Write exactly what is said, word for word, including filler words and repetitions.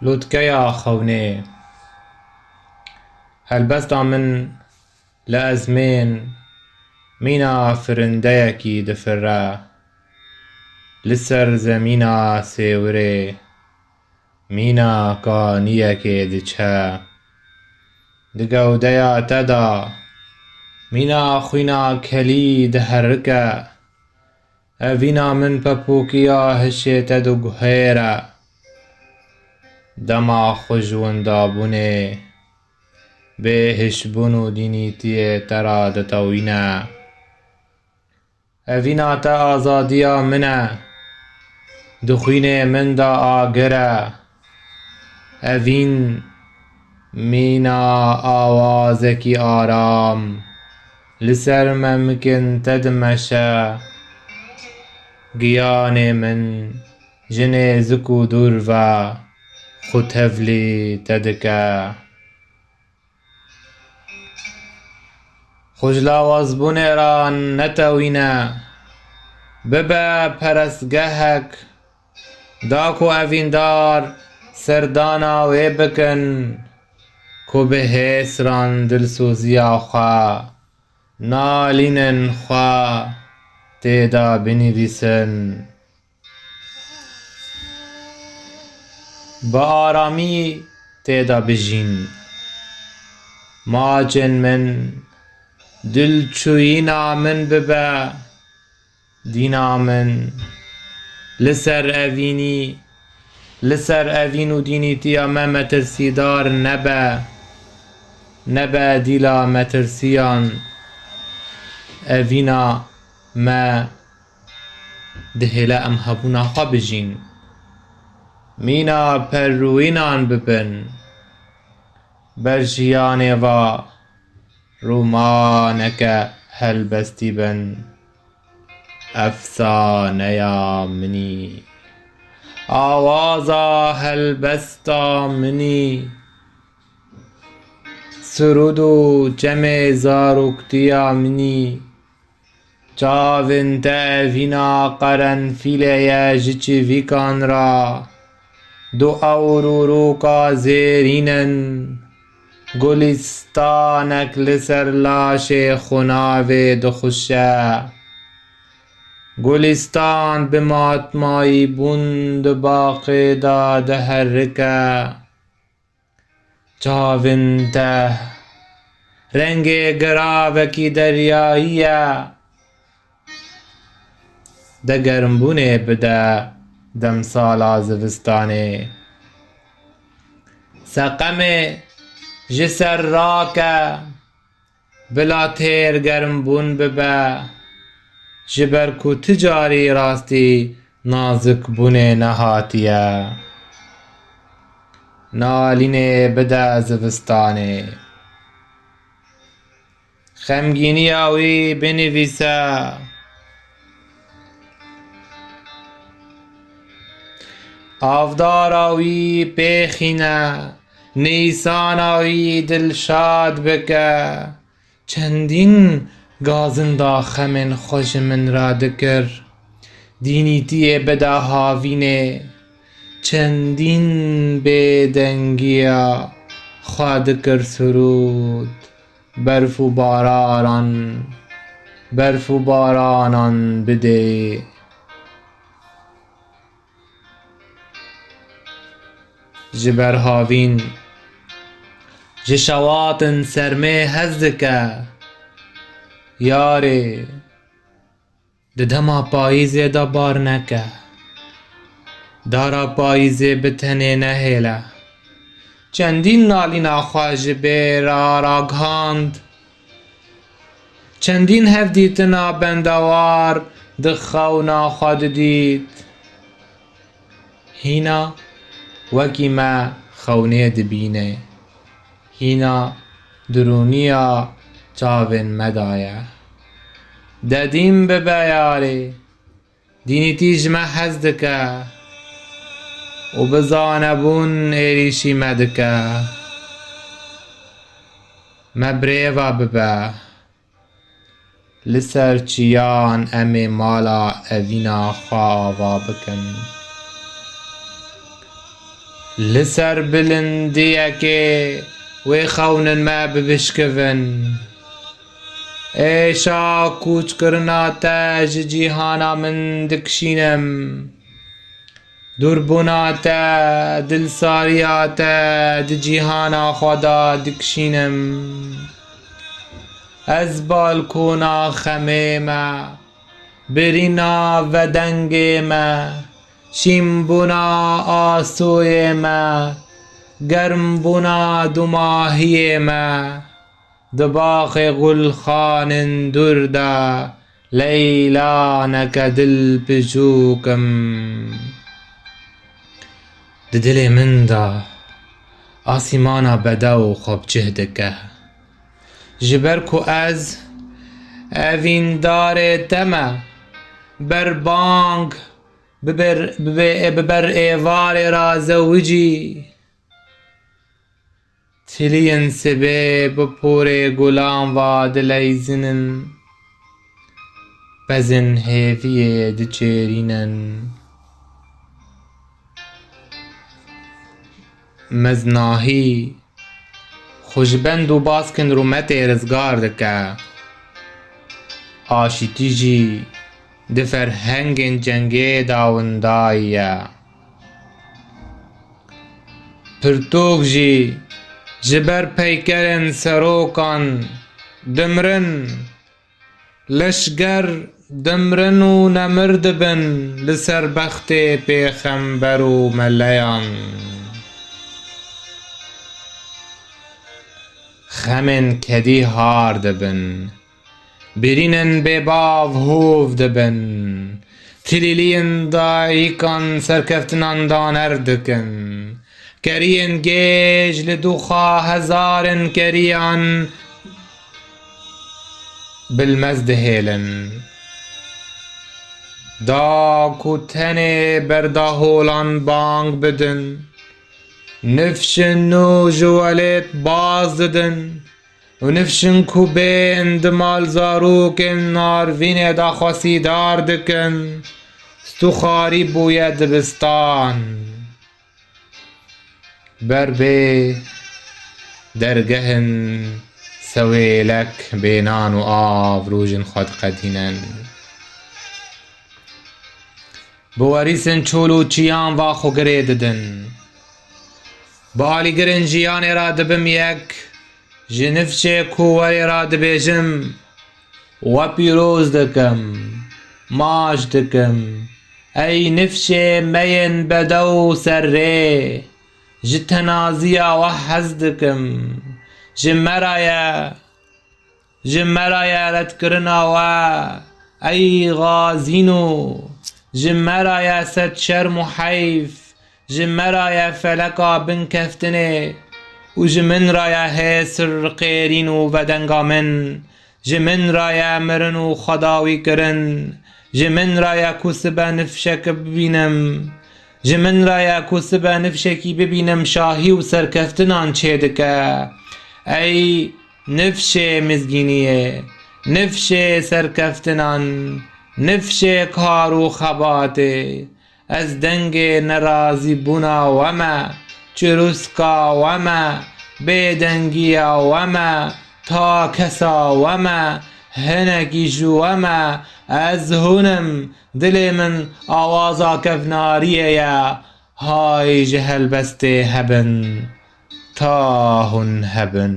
Lûtkeya xewnê. Helbesta min li ezmên mîna firindeyekî difire. Li ser zemîna sêwirê mîna kaniyekê diçe. Di gewdeya te de mîna xwîna kelî diherike. Evîna min pepûkiya hişê te diguhêre. Dema xwe ji windabûnê, bêhişbûn û dînîtiyê te re ditewîne. Evîna te azadiya min e, di xwînê min de agir e. Evîn mîna awazekî aram li ser memikên te dimeşe. Giyanê min ji nêzik û dûr ve xwe tevlî te dike. Xwe ji lawazbûnê re netewîne, bibe perestgehek, da ku evîndar serdana wê bikin, ku bi hêsran dilsoziya xwe, nalînên xwe tê de binivîsin. Bi aramî tê de bijîn. Maçên min, dilçûyîna min bibe. Dîna min, li ser evînî, li ser evîn û dînîtiya me metirsîdar nebe. Nebe dîla metirsiyan. Evîna me dihêle em hebûna xwe bijîn. Mîna perûînan bibin. Ber jiyanê va rûmaneke helbestî bin. Efsaneya minî. Awaza helbesta minî. Sirûd û çemê zaroktiya minî. Çavên te evîna qerenfîlê ye ji çivîkan re. Du ewrûroka zêrîn in. Gulîstanek li ser laşê xunavê dixuşe. Gulîstan bi matmayîbûn di baqê de diherike. Çavên te rengê giravekî deryayî ye. De germbûnê bide demsala zivistanê. Seqemê ji ser rake. Bila têr germbûn bibe, ji ber ku ti carî rastî nazikbûnê nehatiye. Nalînê bide zivistanê. Xemgîniya wî binivîse. Avdara wî pêxîne. Nîsana wî dilşad bike. Çendîn gazinda xemên xwe ji min re dikir. Dînîtiyê bide havînê. Çendîn bêdengiya xwe dikir sirûd. Berf û bararan, berf û baranan bidê. Ji ber havîn, ji şewatin sermê hez dike. Yarê, di dema payîzê de bar neke. Dara payîzê bi tenê nehêle. Çendîn nalîna xwe ji bê re ragihand. Çendîn hevdîtina bendewar di xewna xwe didît. Hîna wekî me xewnê dibîne. Hîna dirûniya çavên me de ye. Dedîm bibe yarê. Dînîtî ji me hez dike û bi zanebûn êrîşî me dike. Me birêva bibe. Li ser çiyan em ê mala evîna xwe ava bikin. Li ser bilindiyekê wê xewnin me bibişkivin. Êşa kûçkirina te ji cîhana min dikişînim. Dûrbûna te, dilsariya te di cîhana xwe de dikişînim. Ez balkona xemê me, birîna vedengê me, şînbûna asoyê me, germbûna dumahiyê me. Di baxê gulxanin dûr de leylaneke dilpijûk im. Di dilê min de asîmana bedew xwe bi cih dike. Ji ber ku ez evîndarê te me, berbang bi ber, bi bê, bi ber êvarê re zewicî. Tiliyên sibê bi porê gulan ve dileyzinin. Pezên hêviyê diçêrînin. Meznahî xwe ji bend û baskên rûmetê rizgar dike. Aşîtî jî di ferhengên cengê de windayî ye. Pirtûk jî ji ber peykerên serokan dimrin, leşger dimrin û nemir dibin li ser bextê pêxember û meleyan. Xemên kedî har dibin. Birînên bêbav hov dibin. Tilîliyên dayikan serkeftinan daner dikin. Keriyên gêj li dûxa hezarên keriyan bilmez dihêlin. Da ku tenê berdaholan bang bidin, nifşin nû ji welêt baz didin. Û nifşin ku bên di mal zarokên narvînê de xwesîdar dikin, stûxarî bûye dibistan. Ber bê dergehên sewêlek bê nan û av rojên xwe diqedînin. Bi werîsên çol û çiyan va xwe girê didin. Bi alîgirên jiyanê re dibim yek. Ji nifşê ku werê re dibêjim, we pîroz dikim, maç dikim. Ey nifşê me yên bedew û serrê, ji tenaziya we hez dikim. Ji me re ye, ji me re ye redkirina we, ey xazîno, ji me re ye sed şerm û heyf. Ji me re ye feleka binkeftinê û ji min re ye hêsir, qêrîn û vedenga min. Ji min re ye mirin û xwedawî kirin. Ji min re ye ku sibe nifşek bibînim. Ji min re ye ku sibe nifşekî bibînim şahî û serkeftinan çêdike. Ey nifşê mizgîniyê, nifşê serkeftinan, nifşê kar û xebatê. Ez dengê nerazîbûna we me, çirûska we me, bêdengiya we me, takesa we me, hinekî ji we me. Ez hûn im, dilê min awaza kevnariyê ye. Hay ji helbestê hebin, ta hûn hebin.